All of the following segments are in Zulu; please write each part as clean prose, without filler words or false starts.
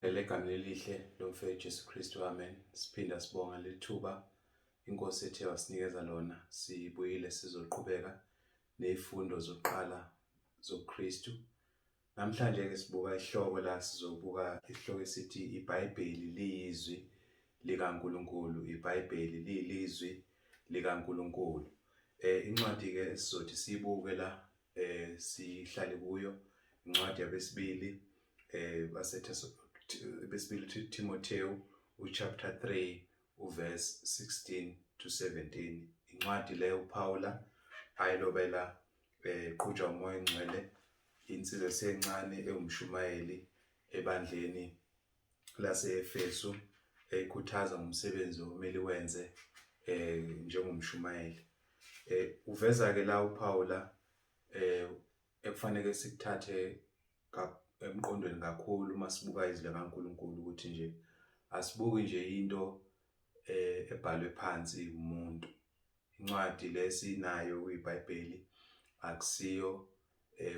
Egameni elihle lomfethu Jesu Kristu, amen. Siphinda sibonga lethuba iNkosi ethe wasinikeza lona. Sibuyile sizoqhubeka nezifundo zokuqala zobuKristu. Namhlanje ke sibuka isihloko la, sizobuka isihloko esithi iBhayibheli liyizwi likaNkulunkulu. IBhayibheli liyilizwi likaNkulunkulu. Incwadi ke esizothi siyibuke la, sihlale kuyo, incwadi yabesibili besibili Timotheo uchapter 3 uverse 16 to 17. Incwadi leyo uPaula ayilobela qhutshwa uMoya oNgcwele insizwa esencane ewumshumayeli ebandleni lase-Efesu, eyikhuthaza ngomsebenzi okumele wenze njengomshumayeli. Uveza ke la uPaula ekufanele sikuthathe emqondweni kakhulu uma sibuka izwi likaNkulunkulu, ukuthi nje asibuki nje into ebhalwe phansi umuntu. Incwadi lesinayo kuyiBhayibheli akusiyo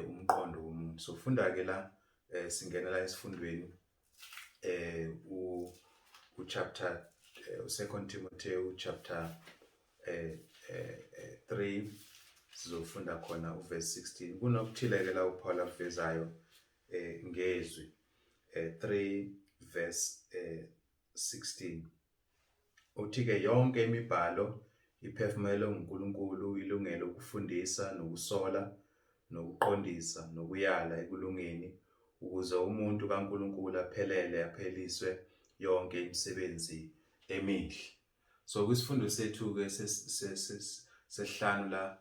umqondo womuntu. So funda ke la, singena la esifundweni, u chapter 2 Timothy chapter 3, sizofunda khona uverse 16. Kunokuthile ke la uPaul akuvezayo ngezwi. 3 verse 16 uthi ke, "Yonke imibhalo iphefumulelwe uNkulunkulu, ilungele ukufundisa nokusola nokuqondisa nokuyala ekulungeni, ukuze umuntu kaNkulunkulu aphelele, apheliswe yonke imisebenzi emihle." So kwisifundo sethu ke sesihlanu la,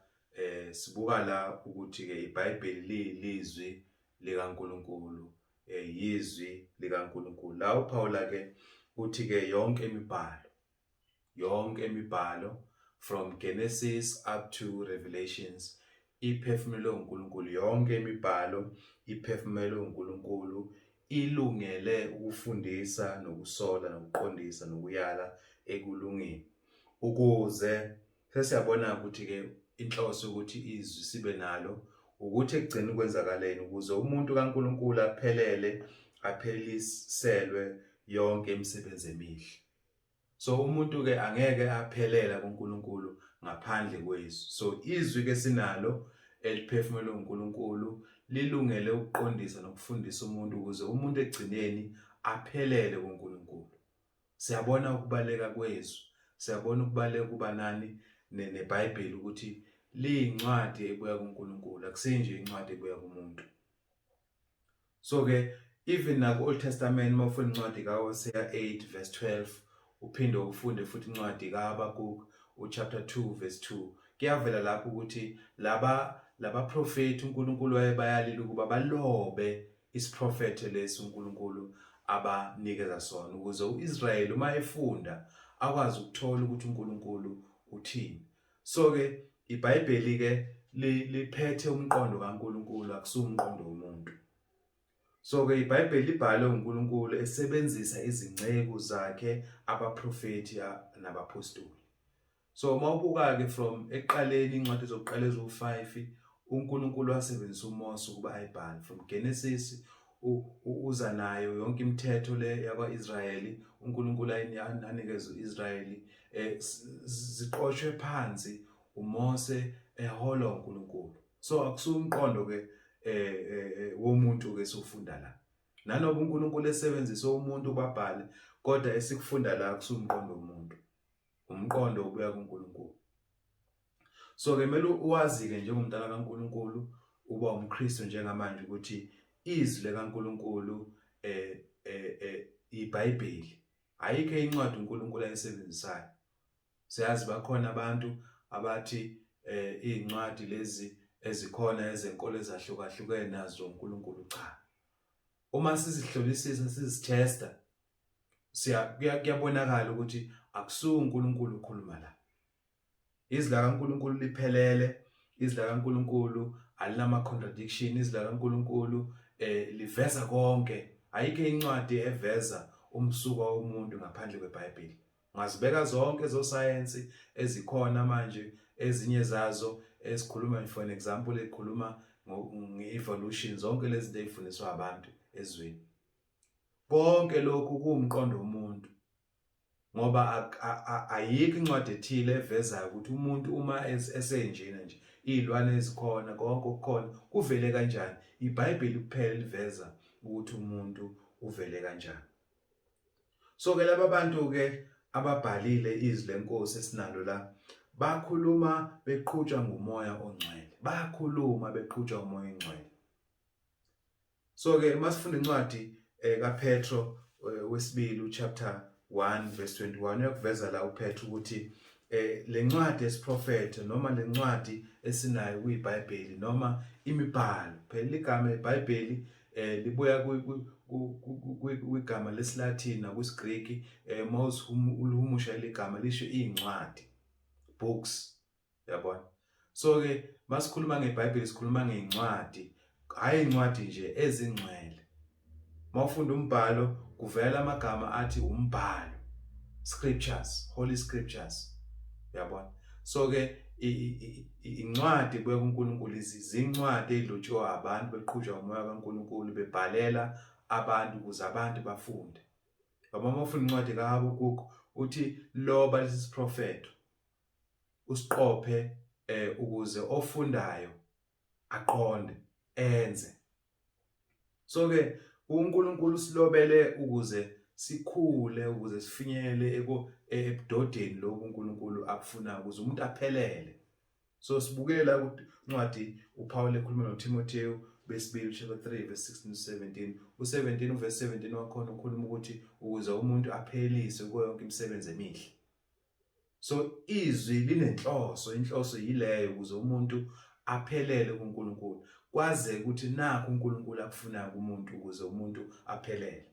sibuka la ukuthi ke iBhayibheli liyilizwi likaNkulunkulu, yizwi likaNkulunkulu. La uPaula ke uthi ke yonke imibhalo, yonke imibhalo from Genesis up to Revelations iphefumulelwe uNkulunkulu. Yonke imibhalo iphefumulelwe uNkulunkulu, ilungele ukufundisa nokusola nokuqondisa nokuyala ekulungeni, ukuze sesiyabona ukuthi ke inhloso ukuthi izwi sibe nalo ukuthi ekugcina kwenzakaleni, ukuze umuntu kaNkulunkulu aphelele, apheliselwe yonke imisebenzi emihle. So umuntu ke angeke aphelela kuNkulunkulu ngaphandle kwezwi. So izwi ke sinalo eliphefumulwe uNkulunkulu lilungele ukuqondisa nokufundisa umuntu, ukuze umuntu ekugcineni aphelele kuNkulunkulu. Siyabona ukubaleka kwezwi, siyabona ukubaleka kuba nani neBhayibheli, ukuthi liyincwadi ebuya kuNkulunkulu, akusinje incwadi ebuya kumuntu. So ke even naku Old Testament, uma ufunda incwadi kaHosea 8 verse 12, uphinde ufunde futhi incwadi kaHabakuk uchapter 2 verse 2, kuyavela lapho ukuthi laba profeti uNkulunkulu wayebayalile ukuba balobe isiprofetho lesi uNkulunkulu abanikeza sona, ukuze uIsrayeli uma efunda akwazi ukuthola ukuthi uNkulunkulu uthini. So ke iBhayibheli ke liphethe umqondo kaNkulunkulu, akusiwumqondo womuntu. So ke iBhayibheli libhalwe uNkulunkulu esebenzisa izinceku zakhe, abaprofeti nabapostoli. So uma ubuka ke from ekuqaleni, incwadi zokuqala eziwu5 uNkulunkulu wasebenzisa uMose ukuba ayibhale, from Genesis uza nayo yonke imithetho le yakwaIsrayeli uNkulunkulu ayinikeza uIsrayeli, ziqoshwe phansi uMose eholwa uNkulunkulu. So akusiwumqondo ke womuntu ke sofunda la, nanoba uNkulunkulu esebenzisa umuntu babhale, kodwa esikufunda la kusiwumqondo womuntu, umqondo obuya kuNkulunkulu. So ke kumele uwazi ke njengomntana kaNkulunkulu, uba umKristu njengamanje, ukuthi izwi likaNkulunkulu iBhayibheli, ayikho incwadi uNkulunkulu ayisebenzisayo. Siyazi bakhona abantu abathi izincwadi lezi ezikhona ezenkolo ezahlukahlukene nazo uNkulunkulu. Cha, uma sizihlolisisa, sizithesta, siya kuyabonakala ukuthi akusuku uNkulunkulu ukhuluma la. Izwi likaNkulunkulu liphelele, izwi likaNkulunkulu alinama contradiction, izwi likaNkulunkulu liveza konke. Ayikho incwadi eveza umsuka womuntu ngaphandle kweBhayibheli. Ungazibeka zonke ezosayensi ezikhona manje, ezinye zazo esikhuluma, for an example, ekhuluma nge-evolution, zonke lezi zinto ezifundiswa abantu ezweni. Konke lokhu kuwumqondo womuntu ngoba ayikho incwadi ethile evezayo ukuthi umuntu uma esenjena nje izilwane ezikhona konke okukhona kuvele kanjani. IBhayibheli kuphela liveza ukuthi umuntu uvele kanjani. So ke laba bantu ke ababhalile izwi lenkosi esinalo la bakhuluma beqhutshwa ngumoya ongcwele. Bakhuluma beqhutshwa umoya ongcwele. So ke masifunda incwadi kaPetro wesibili uchapter 1 verse 21 uyakuveza la uPetro ukuthi lencwadi esiprofetho noma lencwadi esinayo kuyiBhayibheli noma imibhalo phela igama eBhayibheli libuya kwigama lesiLatin nakwisiGreki mawulihumusha ligama lisho incwadi books. Uyabona? So ke masikhuluma ngeBhayibheli sikhuluma ngezincwadi, hayi incwadi nje ezingcwele. Mawufunda umbhalo kuvela amagama athi umbhalo, scriptures, holy scriptures. Uyabona? So ke incwadi ebuya kuNkulunkulu izincwadi ezilotshwe abantu beqhutshwa umoya kaNkulunkulu bebhalela abantu ukuze abantu bafunde. Ngoba uma ufunda incwadi kaHabakuku uthi loba lesi siprofetho usiqophe ukuze ofundayo aqonde enze. So ke uNkulunkulu usilobele ukuze sikhule ukuze sifinyelele ebudodeni lokhu uNkulunkulu akufunayo ukuze umuntu aphelele. So sibukela incwadi uPaul ekhuluma noTimothewu besibili chapter 3 verse 16 to 17. U17 uverse 17 wakhona ukhuluma ukuthi ukuze umuntu aphelelise kuyo yonke imisebenzi emihle. So izwi linenhloso, inhloso yileyo ukuze umuntu aphelele kuNkulunkulu. Kwazeke ukuthi nakhu uNkulunkulu akufunayo kumuntu ukuze umuntu aphelele.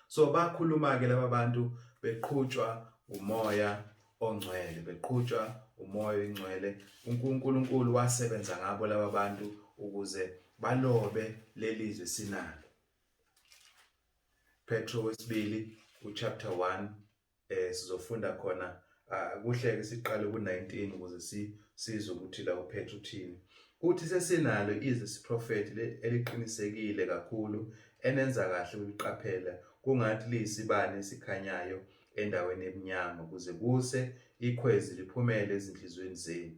So bakhuluma ke laba bantu beqhutshwa umoya ongcwele, beqhutshwa umoya oyingcwele. UNkulunkulu wasebenza ngabo laba bantu ukuze balobe leli zwi sinalo. Petro wesibili uchapter 1 sizofunda khona kuhle ke siqale ku-19 ukuze sizwe ukuthi la uPetro uthini. Uthi sesinalo izwi lesiprofethi eliqinisekile kakhulu enenza kahle ukuliqaphela kungathi liyisibane esikhanyayo endaweni emnyama kuze kuse ikhwezi liphumele ezinhliziyweni zenu.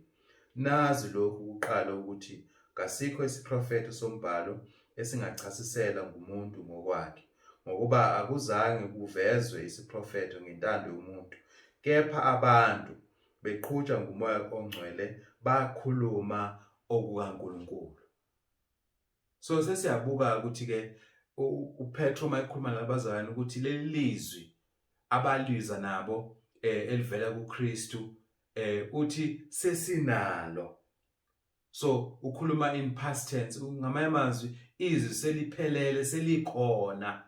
Nazi lokhu kuqala ukuthi kasikho isiprofetho sombhalo esingachasisela ngumuntu ngokwakhe, ngokuba akuzange kuvezwe isiprofetho ngentando yomuntu, kepha abantu, beqhutshwa nguMoya oNgcwele, bakhuluma okukaNkulunkulu. So sesiyabuka ukuthi ke uPetro uma ekhuluma nabazalwane ukuthi leli lizwi abaliza nabo elivela kuKristu uthi sesinalo. So ukhuluma in past tense, ngamanye amazwi izwi seliphelele selikhona.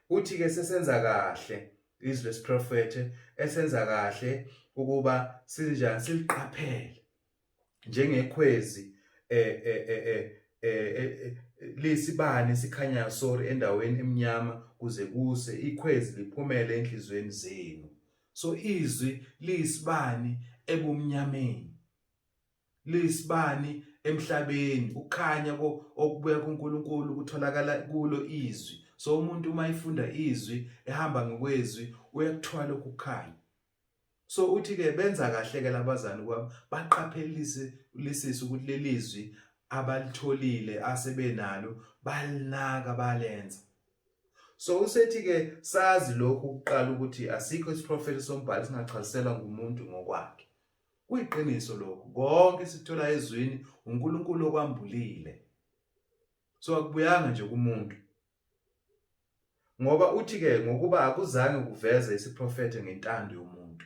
Uthi ke sesenza kahle izwi lesiprofethe esenza kahle ukuba sinjani siliqaphele njengekhwezi lisibane sikhanyayo sorry endaweni emnyama kuze kuse ikhwezi liphumele enhlizweni zenu. So izwi liyisibani ebumnyameni, liyisibani emhlabeni, ukukhanya okubuya kuNkulunkulu kutholakala kulo izwi. So umuntu uma efunda izwi ehamba ngokwezwi uyakuthwala ukukhanya. So uthi ke benza kahle ke labazali kwabo baqaphelise lisise ukuthi lelizwi abalitholile asebenalo balinaka balenza. So usethi ke sazi lokhu kuqala ukuthi asikho isiprofetho sombhalo singachaziselwa ngumuntu ngokwakhe. Kuyiqiniso lokhu, konke esithola ezwini uNkulunkulu okwambulile. So akubuyanga nje kumuntu. Ngoba uthi ke ngokuba akuzange kuveze isiprofetho ngentando yomuntu.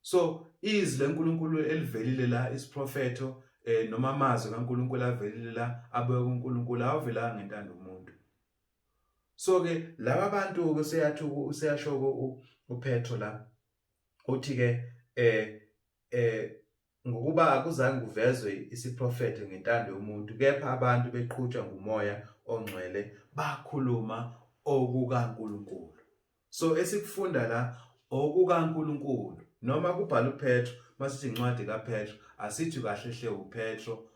So izwi leNkulunkulu elivelile la isiprofetho noma amazwi kaNkulunkulu avelile la abuya kuNkulunkulu awavelanga ngentando yomuntu. So ke laba bantu ke seyathi useyasho uPetro la uthi ke ngokuba akuzange kuvezwe isiprofetho ngentando yomuntu kepha abantu beqhutshwa ngumoya ongcwele bakhuluma okukaNkulunkulu. So esikufunda la okukaNkulunkulu noma kubhala uPetro masithi incwadi kaPetro asithi kahle hle uPetro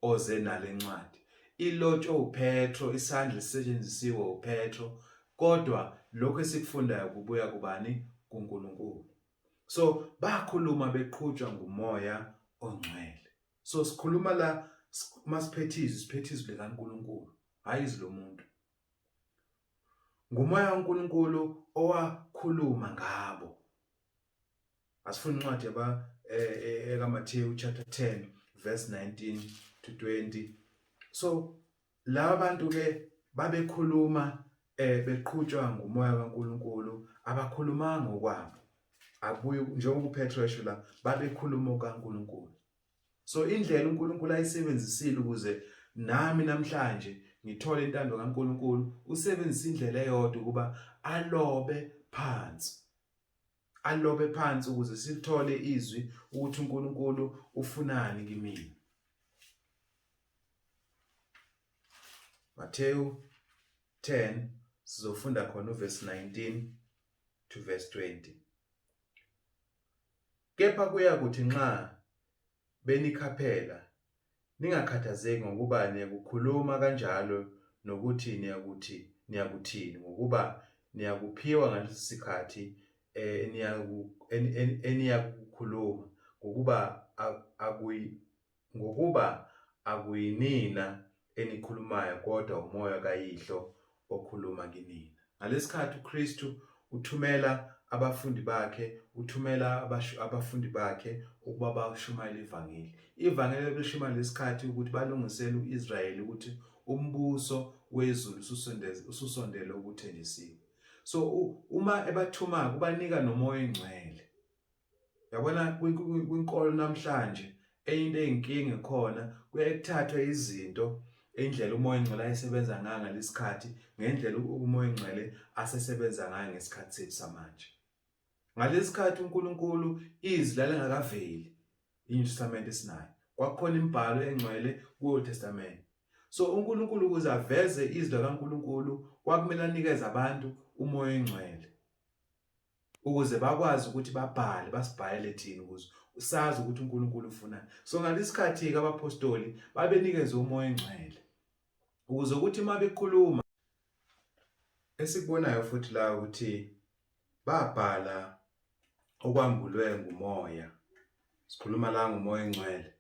oze nalencwadi. ilotshwe uPetro, isandla sisetshenzisiwe uPetro, kodwa lokho esikufundayo kubuya kubani? KuNkulunkulu. So bakhuluma beqhutshwa nguMoya oNgcwele. So sikhuluma la masiphethe izwi, siphethe izwi likaNkulunkulu, hhayi izwi lomuntu. Ngumoya kaNkulunkulu owakhuluma ngabo. Asifuni incwadi yaba ekaMathewu chapter 10 verse 19 to 20. So laba bantu ke babekhuluma beqhutshwa ngumoya kaNkulunkulu, abakhulumanga okwabo. Abuye njengoba uPetro esho la, babekhuluma okaNkulunkulu. So indlela uNkulunkulu ayisebenzisile ukuze nami namhlanje ngithole intando kaNkulunkulu, usebenzisa indlela eyodwa ukuba alobe phansi. Alobe phansi ukuze sithole izwi ukuthi uNkulunkulu ufunani kimina. Mateyu 10 sizofunda khona uverse 19 to verse 20. Kepha kuyakuthi nxa benikhaphela, ningakhathazeki ngokuba niyakukhuluma kanjalo nokuthi niyakuthi niyakuthini, ngokuba niyakuphiwa ngaleso sikhathi eniyakukhuluma, ngokuba akuyi Ngokuba akuyinina enikhulumayo kodwa uMoya kaYihlo okhuluma kinina. Ngalesikhathi uKristu uthumela abafundi bakhe, uthumela abafundi bakhe ukuba bashumayele ivangeli. Ivangeli ebelishumayela lesikhathi ukuthi balungisele uIsrayeli ukuthi umbuso wezulu ususondele okuthenjisiwe. So uma ebathuma kubanika noMoya oNgcwele. Yabona kwinkolo namhlanje enye into eyinkinga ekhona kuyaye kuthathwe izinto indlela uMoya oNgcwele ayesebenza ngayo ngalesikhathi ngendlela uMoya oNgcwele asesebenza ngayo ngesikhathi sethu samanje. Ngalesikhathi uNkulunkulu izwi lalingakaveli iNew Testament esinayo. Kwakukhona imibhalo engcwele kuwo Testament. So uNkulunkulu ukuze aveze izwi likaNkulunkulu kwakumele anikeze abantu uMoya oNgcwele. Ukuze bakwazi ukuthi babhale basibhalele thina ukuze sazi ukuthi uNkulunkulu ufunani. So ngalesikhathi-ke abaphostoli babenikezwe uMoya oNgcwele ukuze ukuthi uma bekhuluma, esikubonayo futhi la ukuthi babhala okwambulwe nguMoya. Sikhuluma la nguMoya oNgcwele.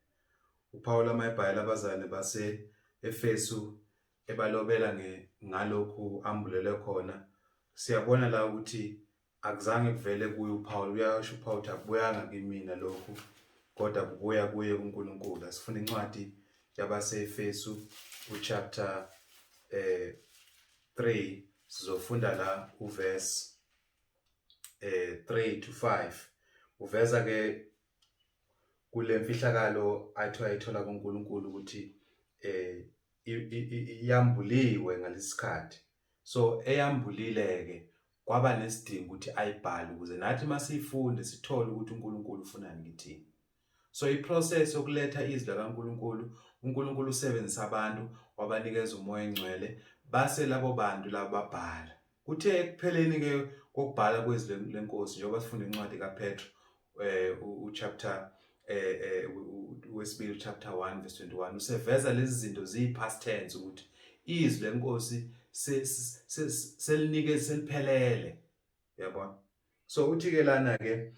UPawulu uma ebhalela abazalwane base-Efesu ebalobela ngalokhu ambulelwe khona, siyabona la ukuthi akuzange kuvele kuye uPaul. Uyasho uPaul ukuthi akubuyanga kimina lokhu kodwa kubuya kuye uNkulunkulu. Asifuna incwadi yabaseEfesu uchapter 3, sizofunda la uverse 3 to 5. Uveza ke kule mfihlakalo athi wayithola kuNkulunkulu ukuthi iyambuliwe ngalesikhathi. So eyambulile ke kwaba nesidingo ukuthi ayibhale ukuze nathi masiyifunde sithole ukuthi uNkulunkulu ufunani kithina. So iprocess yokuletha izwi likaNkulunkulu, uNkulunkulu usebenzisa abantu wabanikeza uMoya oNgcwele, base labo bantu labo babhala. Kuthe ekupheleni ke kokubhala kwezwi lenkosi, njengoba sifunda incwadi kaPetro uchapter wesibili chapter 1 verse 21, useveza lezi zinto ziyi past tense ukuthi izwi lenkosi selinike seliphelele, uyabona. So uthi ke lana ke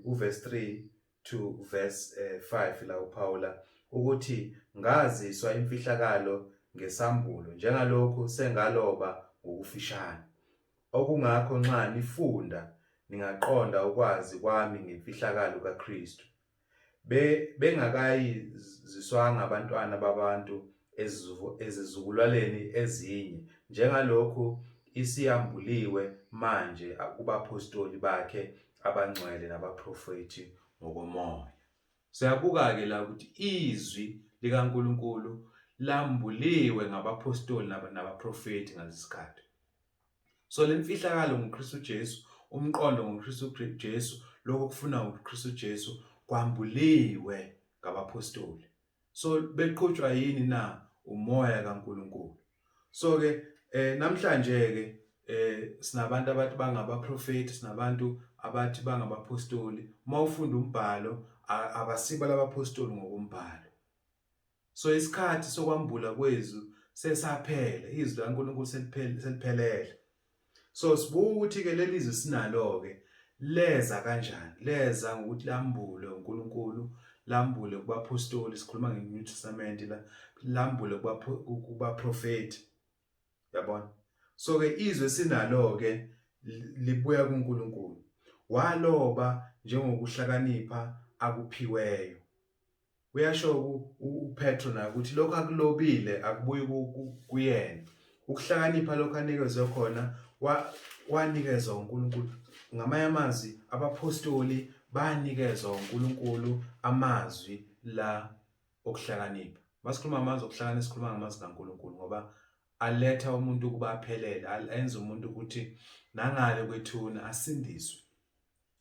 uverse 3 to verse 5 la uPaula ukuthi ngaziswa imfihlakalo ngesambulo njengalokhu sengaloba ngokufishane, okungakho nxa nifunda ningaqonda ukwazi kwami ngemfihlakalo kaKristu. Bengakayiziswanga abantwana babantu ezizukulwaneni ezinye, njengalokhu isiyambuliwe manje kubaphostoli bakhe abangcwele nabaprofethi ngokomoya. Siyabuka-ke la ukuthi izwi likaNkulunkulu lambuliwe ngabaphostoli nabaprofethi ngalesi sikhathi. So le mfihlakalo ngoKristu Jesu, umqondo ngoKristu Jesu, lokho kufuna ngoKristu Jesu kwambuliwe ngabaphostoli. So beqhutshwa yini na? Umoya kaNkulunkulu. So ke namhlanje ke sinabantu abathi bangabaprofeti, sinabantu abathi bangabaphostoli. Uma ufunda umbhalo abasibo labaphostoli ngokombhalo. So isikhathi sokwambula kwezwi sesaphela, izwi likaNkulunkulu seliphele seliphelele. So sibuka ukuthi ke leli zwi sinalo ke leza kanjani? Leza ngokuthi lambule uNkulunkulu, lambule kubaphostoli, sikhuluma ngeNew Testament la, lambule kubaprofeti. Yabona? So ke izwe sinalo ke libuya kuNkulunkulu. Waloba njengokuhlakanipha akuphiweyo. Uyasho uPetro naye ukuthi lokho akulobile akubuyi kuyena. Ukuhlakanipha lokho anikezwe khona wanikezwa uNkulunkulu. Ngamanye amazwi abaphostoli banikezwa uNkulunkulu amazwi la okuhlakanipha. Masikhuluma ngamazwi okuhlakanipha sikhuluma ngamazwi kaNkulunkulu ngoba aletha umuntu ukuba aphelele, enza umuntu ukuthi nangale kwethuna asindiswe.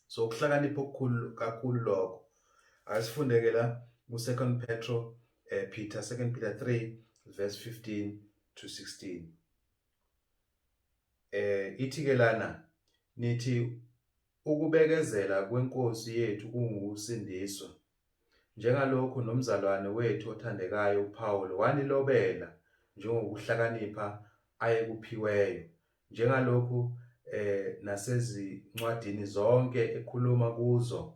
So ukuhlakanipha okukhulu kakhulu lokho. Asifundeke la ku 2 Petro Peter 2 Peter 3 verse 15 to 16. Ithi ke lana nithi ukubekezela kwenkosi yethu kungukusindiswa. Njengalokhu nomzalwane wethu othandekayo uPawulu wanilobela njengokuhlakanipha ayekuphiweyo, njengalokhu nasezincwadini zonke ekhuluma kuzo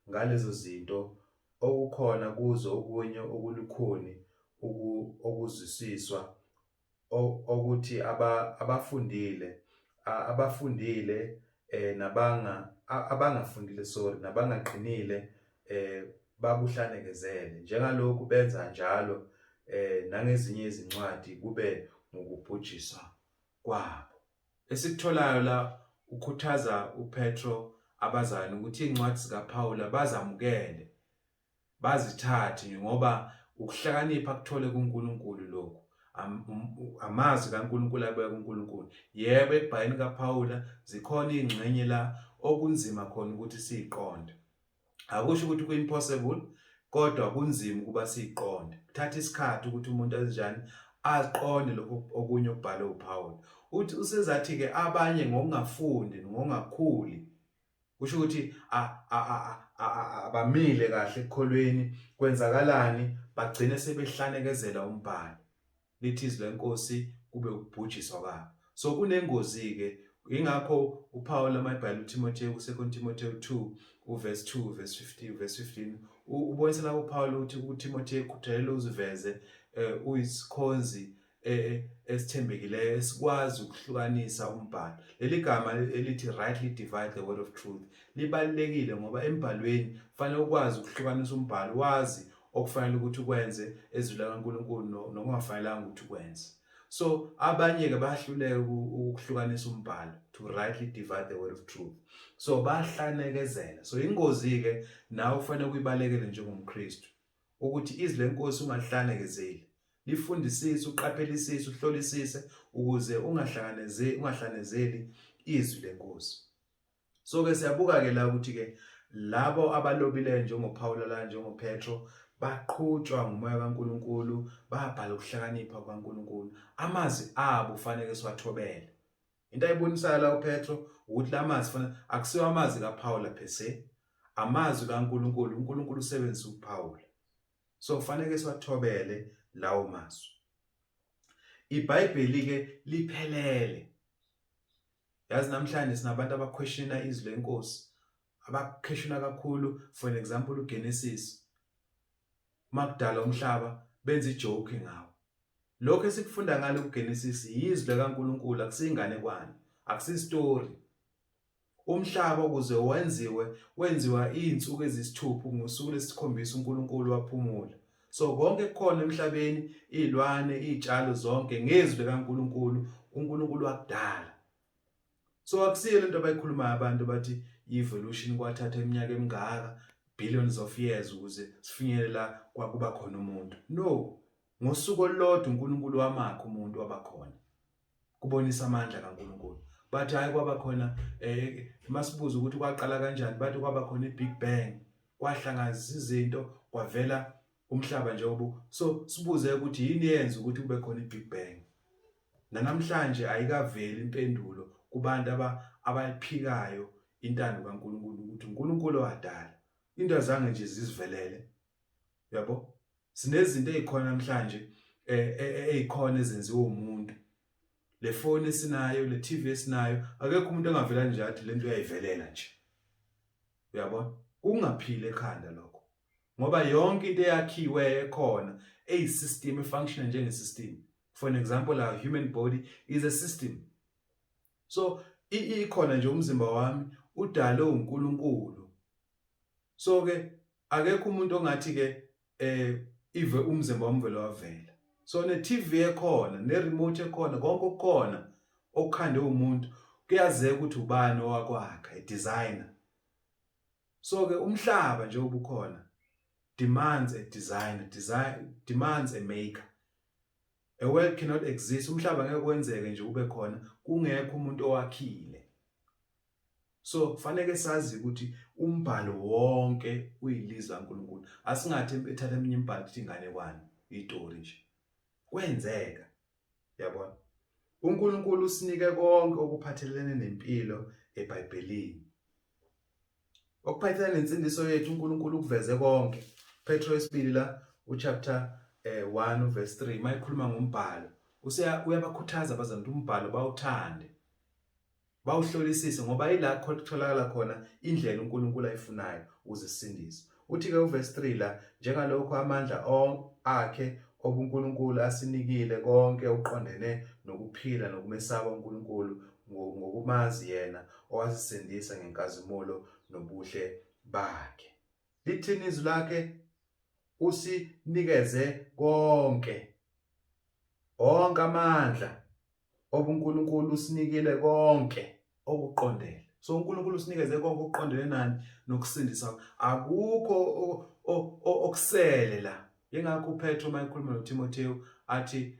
ngalezo zinto, okukhona kuzo okunye okulukhuni ukuzwisiswa, okuthi abafundile abafundile nabanga abangafundile sorry nabangaqinile bakuhlanekezele njengalokhu benza njalo nangezinye izincwadi kube ngukubhujiswa kwabo. Esikutholayo la ukhuthaza uPetro abazalwane ukuthi iy'ncwadi zikaPawula bazamukele bazithathe ngoba ukuhlakanipha kuthole kuNkulunkulu lokhu amazwi kaNkulunkulu abuya kuNkulunkulu. Yebo, ekubhaleni kaPawula zikhona izingxenye la okunzima khona ukuthi siyiqonde. Akusho ukuthi ku-impossible kodwa kunzima ukuba siyiqonde. Kuthatha isikhathi ukuthi umuntu azinjani aqonde lokho okunye okubhalwe uPawula. Uthi usezathi-ke abanye ngokungafundi ngokungakhuli kusho ukuthi abamile kahle ekukholweni kwenzakalani bagcine sebehlanekezela umbhalo lithi izwi lenkosi kube ukubhujiswa kwabo. So kunengozi ke ingakho uPaul amabhayibheli uTimotheo ku2 Timotheo 2 uverse 2 verse 15 verse 15 ubonisa la uPaul ukuthi uTimotheo ekhuthalele uziveze uyisikhonzi esithembekileyo esikwazi ukuhlukanisa umbhalo. Leli gama elithi rightly divide the word of truth libalulekile ngoba embhalweni kufanele ukwazi ukuhlukanisa umbhalo, wazi okufanele ukuthi ukwenze ezwi likaNkulunkulu nokungafanelanga ukuthi ukwenze. So abanye-ke bayahluleka ukuhlukanisa umbhalo, to rightly divide the word of truth. So bayahlanekezela. So ingozi-ke nawe ufanele ukuyibalekele njengomKristu ukuthi izwi lenkosi ungahlanekezeli. Lifundisise, uqaphelisise, uhlolisise ukuze ungahlanganezeli ungahlanezeli izwi lenkosi. So ke siyabuka ke la ukuthi ke labo abalobileyo njengoPaul la njengoPetro baqhutshwa ngumoya kaNkuluNkulu, babhala ukuhlakanipha kukaNkuluNkulu. Amazwi abo kufanele siwathobele. Into ayibonisayo la uPetro ukuthi la mazwi fanele akusiwo amazwi kaPaul per se, amazwi kaNkuluNkulu, uNkulunkulu usebenzisa uPaul. So kufanele siwathobele lawo mazwi. IBhayibheli ke liphelele. Yazi namhlanje sinabantu abaquestiona izwi lenkosi, abaquestiona kakhulu for an example uGenesis. Makudala umhlaba benza ijoke ngawo. Lokho esikufunda ngalo kuGenesis yizwi likaNkulunkulu akusiyinganekwane, akusistory. Umhlaba ukuze wenziwe wenziwa izinsuku ezisithupha ngosuku lesikhombisa uNkulunkulu waphumula. So konke kukhona emhlabeni izilwane, izitshalo zonke ngezwi likaNkulunkulu uNkulunkulu wakudala. So akusiyo lento abayikhulumayo abantu bathi evolution kwathatha iminyaka emingaka billions of years ukuze sifinyelele la kwakuba khona umuntu. No, ngosuku olulodwa uNkulunkulu wamakha umuntu wabakhona. Kubonisa amandla kaNkulunkulu. Bathi hayi kwaba khona masibuza ukuthi kwaqala kanjani bathi kwaba khona iBig Bang kwahlanganisa izinto kwavela umhlaba njengoba so sibuze ukuthi yini yenza ukuthi kube khona iBig Bang. Nanamhlanje ayikaveli impendulo kubantu abayiphikayo intando kaNkulunkulu ukuthi uNkulunkulu owadala into azange nje zizivelele. Uyabo? Sinezinto ezikhona namhlanje ezikhona ezenziwe umuntu. Le phone esinayo, le TV esinayo, akekho umuntu ongavela nje athi lento uyayivelela nje. Uyabona? Kungaphili ekhanda lokho. Ngoba yonke into eyakhiwe ekhona eyi-system efunction njenge-system. For an example, our human body is a system. So ikhona nje umzimba wami udalwe uNkulunkulu. So ke akekho umuntu ongathi ke ive umzimba wami vele wavela. So ne TV ekhona, ne remote ekhona, konke okukhona okukhande umuntu kuyazeka ukuthi ubani owakwakha, a designer. So ke umhlaba nje obukhona demands a designer, design demands a maker. A world cannot exist, umhlaba ngeke kwenzeke nje ube khona kungekho umuntu owakhile. So fanele sazi ukuthi umbhalo wonke uyilizwi kaNkulunkulu. Asingathi ethatha eminye imibhalo ithi inganekwane, itori nje. Kwenzeka. Yabona? uNkulunkulu usinike konke okuphathelene nempilo eBhayibhelini. Okuphathelene nensindiso yethu uNkulunkulu ukuveze konke. Petro wesibili la uchapter 1 verse 3 mayikhuluma ngombhalo uyabakhuthaza abazalwane ukuthi umbhalo bawuthande, bawuhlolisise ngoba ila kutholakala khona indlela uNkulunkulu ayifunayo ukuze sisindiswe. Uthi ke uverse 3 la, njengalokho amandla akhe obuNkulunkulu asinikile konke okuqondene nokuphila nokumesaba uNkulunkulu ngokumazi yena owasisindisa ngenkazimulo nobuhle bakhe. Lithini izwi lakhe? Usinikeze konke, onke amandla obuNkulunkulu usinikile konke okuqondene. So uNkulunkulu usinikeze konke okuqondene nani nokusindisa. Akukho okusele la. Yingakho uPetro uma ekhuluma noTimotheo athi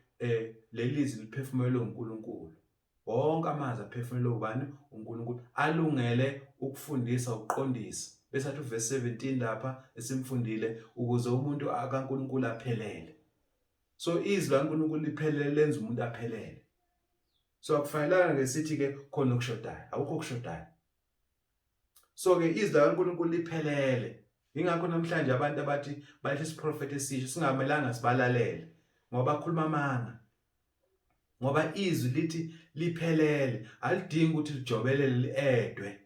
leli zwi liphefumulelwe uNkulunkulu. Wonke amazwi aphefumulelwe ubani? uNkulunkulu. Alungele ukufundisa, ukuqondisa. Bese athi uverse 17 lapha esimfundile, ukuze umuntu kaNkulunkulu aphelele. So izwi laNkulunkulu liphelele, lenza umuntu aphelele. So akufanelanga ke sithi ke khona okushodayo, akukho okushodayo. So ke izwi laNkulunkulu liphelele. Ingakho namhlanje abantu abathi balethe isiprofethi esisho singamelanga sibalalele ngoba bakhuluma amanga. Ngoba izwi lithi liphelele, alidingi ukuthi lijobelele liedwe.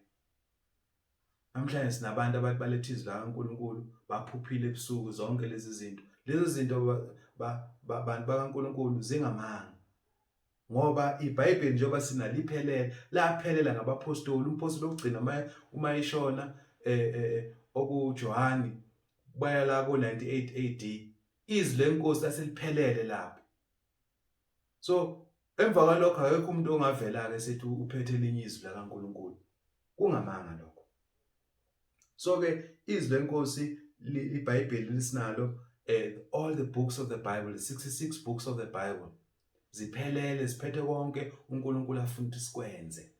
Namhlanje sinabantu abathi balethe izwi likaNkulunkulu, baphuphile ebusuku zonke lezi zinto. Lezo zinto bantu bakaNkulunkulu zingamanga. Ngoba iBhayibheli njengoba sinaliphelele, laphelela ngabaphostoli. Umphostoli wokugcina uma eshona okuJohani baya la ko-98 AD, izwi lenkosi laseliphelele lapho. So emva kwalokho akekho umuntu ongavela ke sethi uphethe elinye izwi likaNkulunkulu. Kungamanga lokho. So ke izwi lenkosi iBhayibheli lisinalo, all the books of the Bible, the 66 books of the Bible ziphelele, ziphethe konke uNkulunkulu afuna ukuthi sikwenze.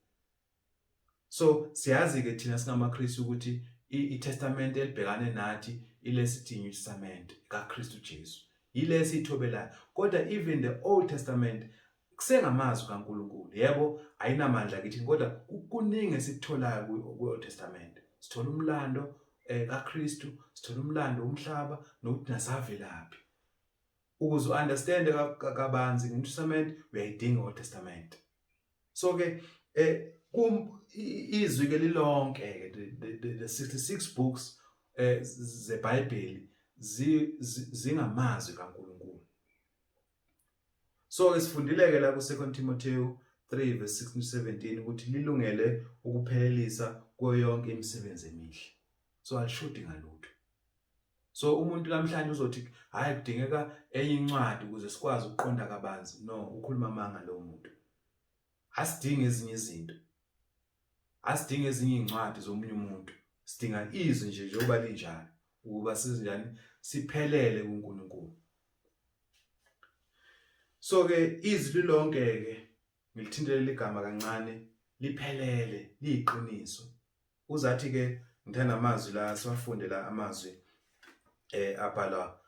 So siyazi ke thina singamaKristu ukuthi iTestament elibhekane nathi ilesithi New Testament kaKristu Jesu, yilesi ithobelayo. Kodwa even the Old Testament kusengamazwi kaNkulunkulu, yebo ayinamandla kithi, kodwa kuningi esikutholayo ku-Old Testament. Sithola umlando kaKristu, sithola umlando womhlaba nokuthi nasavelaphi. Ukuze uunderstand kabanzi ngeNew Testament uyayidinga Old Testament. So ke izwi ke lilonke ke the 66 books zeBhayibheli zingamazwi kaNkulunkulu. So ke sifundile ke la ku 2 Timotheo 3 verse 16 to 17 ukuthi lilungele ukuphelelisa kuyo yonke imisebenzi emihle. So alishodi ngalutho. So umuntu namhlanje uzothi hayi kudingeka enye incwadi ukuze sikwazi ukuqonda kabanzi. No, ukhuluma amanga lo muntu. Asidingi ezinye izinto, asidingi ezinye iy'ncwadi zomunye umuntu, sidinga izwi nje njengoba linjalo ukuba sizinjani siphelele kuNkulunkulu. So ke izwi lilonke ke ngilithintele ligama kancane, liphelele, liyiqiniso. Uzathi ke ngithanda amazwi la, siwafunde la amazwi abhalwa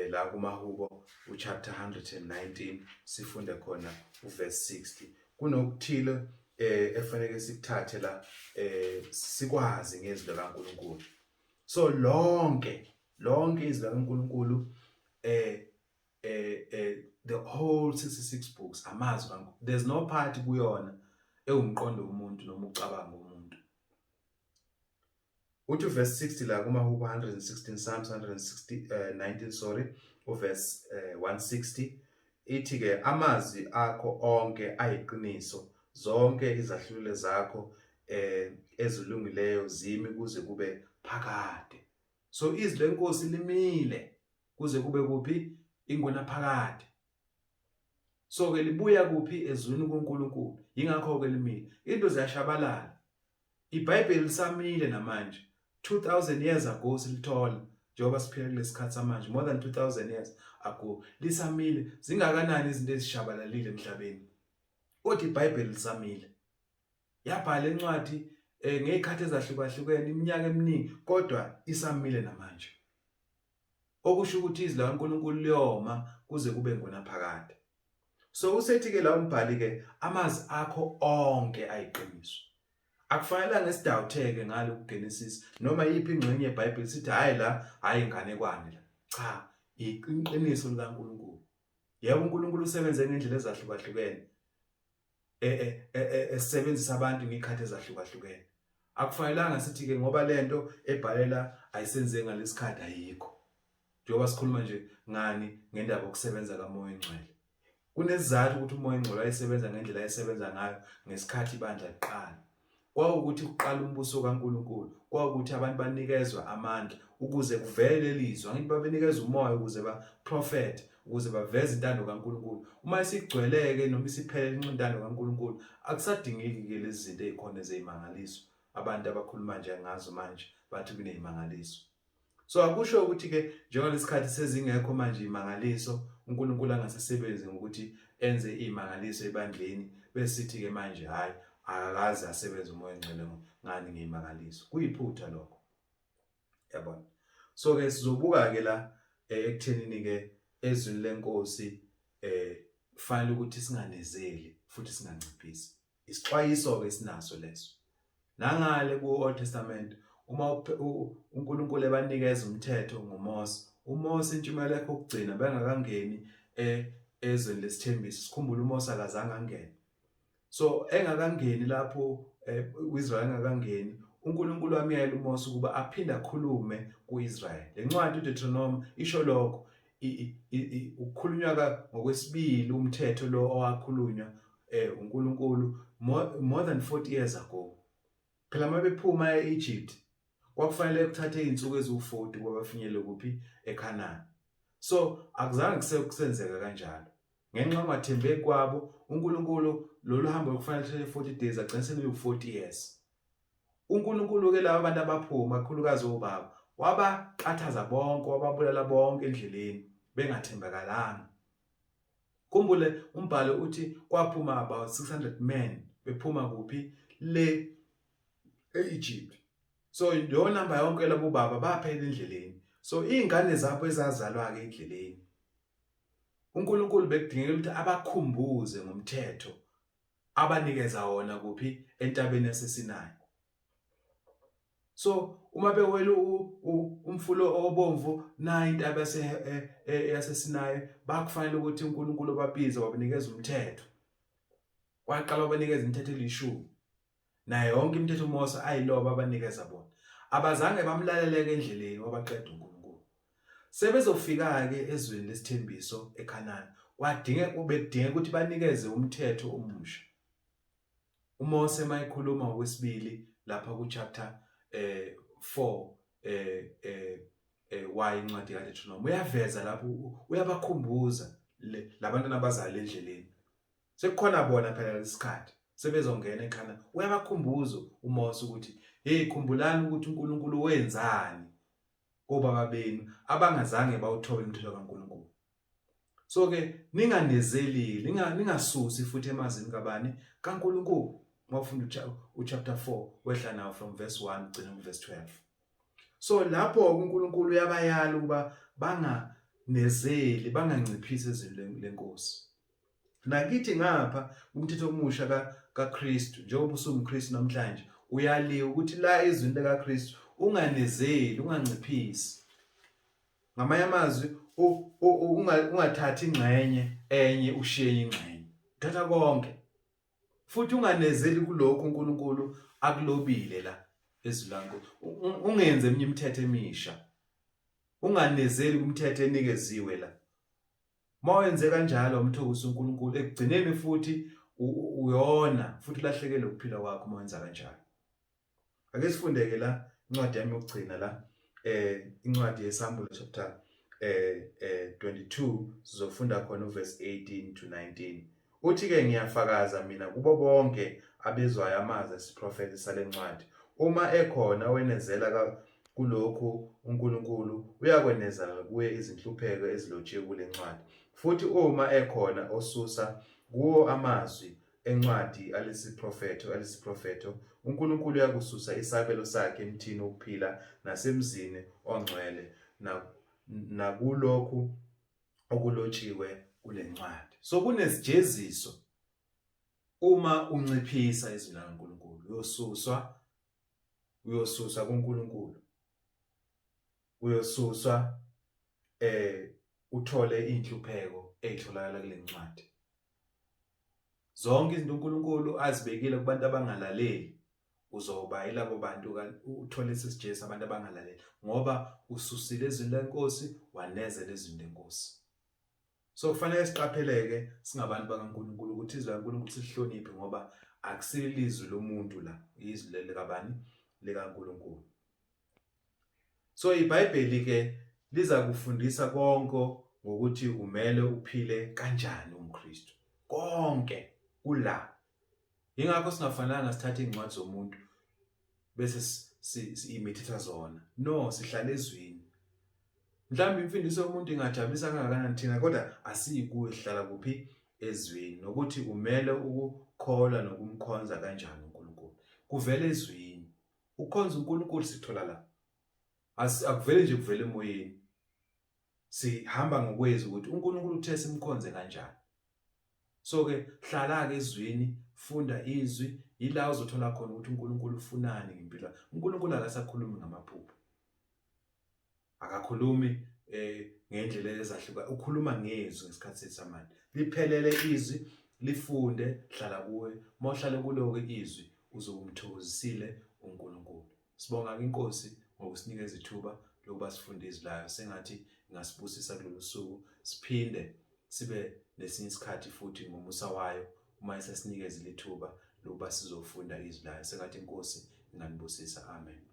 la kumahubo uchapter 119, sifunde khona uverse 60. Kunokuthile efanele sikuthathe la sikwazi ngezwi likaNkulunkulu. So lonke Lonke izwi likaNkulunkulu eh eh eh the whole 66 books amazwi kaNkulunkulu. There's no part kuyona ewumqondo womuntu noma ucabango womuntu. Uthi uverse 60 la kumahubo 116 Psalms 160 19 eh, sorry uverse 160 eh, ithi ke amazwi akho onke ayiqiniso zonke izahlulelo zakho eh ezilungileyo zimi kuze kube phakade. So izwi lenkosi limile kuze kube kuphi ingona phakade. So ke libuya kuphi ezwini kuNkulunkulu. Yingakho ke limile. Into ziyashabalala. IBhayibheli lisamile namanje. 2000 years ago silithola njengoba siphila kulesikhathi samanje more than 2000 years ago lisamile. Zingakanani izinto ezishabalalile emhlabeni? Kodwa iBhayibheli lisamile. Yabhala incwadi eh, ngezikhathi ezahlukahlukene iminyaka eminingi kodwa isamile namanje. Okusho ukuthi izwi likaNkulunkulu liyoma kuze kube ngunaphakade. So usethi ke la umbhali ke amazwi akho onke ayiqiniso. Akufanelanga esidawutheke ngalo kuGenesis noma yiphi ingxenye yeBhayibheli sithi hayi la hayi inganekwane la. Cha, iqiniso likaNkulunkulu. Yebo uNkulunkulu usebenze ngendlela ezahlukahlukene. E, e, e, esebenzisa abantu ngikhathi ezahlukahlukene. Akufanelanga sithi ke ngoba lento ebhalela ayisenze ngalesikhathi ayikho. Njengoba sikhuluma nje ngani ngendaba yokusebenza kaMoya oNgcwele. Kunesizathu ukuthi uMoya oNgcwele wayesebenza ngendlela ayesebenza ngayo ngesikhathi ibandla liqala. Kwawukuthi kuqala umbuso kaNkulunkulu, kwawukuthi abantu banikezwa amandla ukuze kuvele leli zwi. Angithi babenikezwa umoya ukuze baprofethe, ukuze baveze intando kaNkulunkulu. Uma isigcweleke noma isiphelele intando kaNkulunkulu, akusadingeki-ke lezi zinto ey'khona ezeyimangaliso abantu abakhuluma nje ngazo manje bathi kuneyimangaliso. So akusho ukuthi ke njengalesikhathi sezingekho manje imangaliso uNkulunkulu angasesebenzi ngokuthi enze imangaliso ebandleni besithi ke manje hayi akakaze asebenze umoya ongcwele ngani ngeyimangaliso kuyiphutha lokho yabona so ke sizobuka ke la eh, ekuthenini ke ezwini lenkosi eh kufanele ukuthi singanezeli futhi singanciphisi Isixwayiso ke sinaso leso. Nangale ku Old Testament uma uNkulunkulu ebanikeza umthetho ngoMose, uMose intshumayelo yakhe okugcina bengakangeni e, ezweni lesithembiso. Sikhumbule uMose akazange angene. So engakangeni lapho eh, uIsrael engakangeni uNkulunkulu wamyala uMose ukuba aphinde akhulume kuIsrael. Le ncwadi uDeuteronomy isho lokho ukukhulunywa ngokwesibili umthetho lo owakhulunywa eh uNkulunkulu more than 40 years ago. Phela uma bephuma e-Egypt kwakufanele kuthathe izinsuku eziwu-40 ukuba bafinyelele kuphi eCanaan. So akuzange kusenzeka kanjalo. Ngenxa yokungathembeki kwabo uNkulunkulu lolu hambo lokufanele luthathe 40 days agcine seliwu-40 years. uNkulunkulu ke laba bantu abaphuma kakhulukazi obaba wabaqathaza bonke wababulala bonke endleleni bengathembakalanga. Khumbule umbhalo uthi kwaphuma about 600 men bephuma kuphi le e-Egypt. So leyo number yonke labo baba baphela endleleni. So izingane zabo ezazalwa ke endleleni. uNkulunkulu bekudingeka ukuthi abakhumbuze ngomthetho abanikeza wona kuphi entabeni yaseSinayi. So uma bewela umfulo obomvu nayi intaba e, e, yaseSinayi bakufanele ukuthi uNkulunkulu obabize wabanikeza umthetho. Waqala wabanikeza imithetho elishumi. Nayo yonke imithetho uMose ayiloba abanikeza bona. Abazange bamlaleleke endleleni wabaqeda uNkulunkulu. Sebezofika-ke ezweni lesithembiso eKhanani, kwadingeka bekudingeka ukuthi banikeze umthetho omusha. uMose mayekhuluma ngokwesibili lapha ku chapter eh 4 eh eh eh why incwadi kaDeuteronomy uyaveza lapho uyabakhumbuza labantwana abazali endleleni sekukhona bona phela lesikhathi sebezongena ekhana uyabakhumbuza uMose ukuthi hey khumbulani ukuthi uNkulunkulu wenzani kobaba benu abangazange bawuthobe umthetho kaNkulunkulu So ke ninganezeli, ningasusi futhi emazini kabani kaNkulunkulu. Mawufunda uchapter 4 wehla nawo from verse 1 ugcine ku verse 12. So lapho uNkulunkulu uyabayala ukuba banganezeli, banganciphisi ezweni lenkosi. Nakithi ngapha umthetho omusha kaKristu njengoba usumKristu namhlanje uyaliwa ukuthi la ezweni likaKristu unganezeli, unganciphisi. Ngamanye amazwi ungathathi ingxenye enye ushiye ingxenye. Thatha konke. Futhi unganezeli kulokhu uNkulunkulu akulobile la ezwi lakho. Ungenze eminye imithetho emisha. Unganezeli kumthetho enikeziwe la. Uma wenze kanjalo umthokozisa uNkulunkulu ekugcineni futhi uyona futhi ulahlekelwe ukuphila kwakho uma wenza kanjalo. Ake sifundeke la incwadi yami yokugcina la incwadi yesambulo chapter 22 sizofunda khona uverse 18 to 19. Uthi ke ngiyafakaza mina kubo bonke abezwayo amazwi esiprofethi salencwadi uma ekhona wenezela kulokhu uNkulunkulu uyakwenezela kuye izinhlupheko ezilotshiwe kule ncwadi futhi uma ekhona osusa kuwo amazwi encwadi alesiprofetho alesiprofetho uNkulunkulu uyakususa isabelo sakhe emthini wokuphila nasemzini ongcwele nakulokhu okulotshiwe kule ncwadi. So kunesijeziso uma unciphisa izwi likaNkulunkulu, uyosuswa uyosuswa kuNkulunkulu. Uyosuswa uthole inhlupheko ezitholakala kule ncwadi. Zonke izinto uNkulunkulu azibekile kubantu abangalaleli uzoba yilabo bantu uthole sesijesu abantu abangalaleli ngoba ususile ezwini lenkosi wanezela ezwini lenkosi. So kufanele siqapheleke singabantu bakaNkulunkulu ukuthi izwi likaNkulunkulu silihloniphe ngoba akusilizwi lomuntu la, izwi likabani? LikaNkulunkulu. So iBhayibheli ke liza kufundisa konke ngokuthi umele uphile kanjani umKristu. Konke kula. Yingakho singafanelanga sithathe iy'ncwadi zomuntu bese si-imithetha zona. No, sihlala ezwini. Mhlawumbe imfundiso yomuntu ingajabulisa kangakanani thina kodwa asiyi kuyo, sihlala kuphi? Ezwini. Nokuthi umele ukukholwa nokumkhonza kanjani uNkulunkulu. Kuvela ezwini. Ukukhonza uNkulunkulu sithola la. Akuvele nje kuvele emoyeni. Sihamba ngokwezwi ukuthi uNkulunkulu uthe simkhonze kanjani. So ke hlala ke ezwini, funda izwi, yila uzothola khona ukuthi uNkulunkulu ufunani ngempilo. uNkulunkulu akasakhulumi ngamaphupho. Akakhulumi ngendlela ezahluka, ukhuluma ngezwi ngesikhathi sethu samanje. Liphelele izwi, lifunde, hlala kuwe. Uma uhlale kuloko izwi uzokumthokozisile uNkulunkulu. Sibonga ke inkosi ngokusinikeza ithuba lokuba sifunde izwi layo. Sengathi ingasibusisa kulolu suku, siphinde sibe nesinye isikhathi futhi ngomusa wayo uma isesinikezile ithuba lokuba sizofunda izwi layo. Sengathi inkosi inganibusisa. Amen.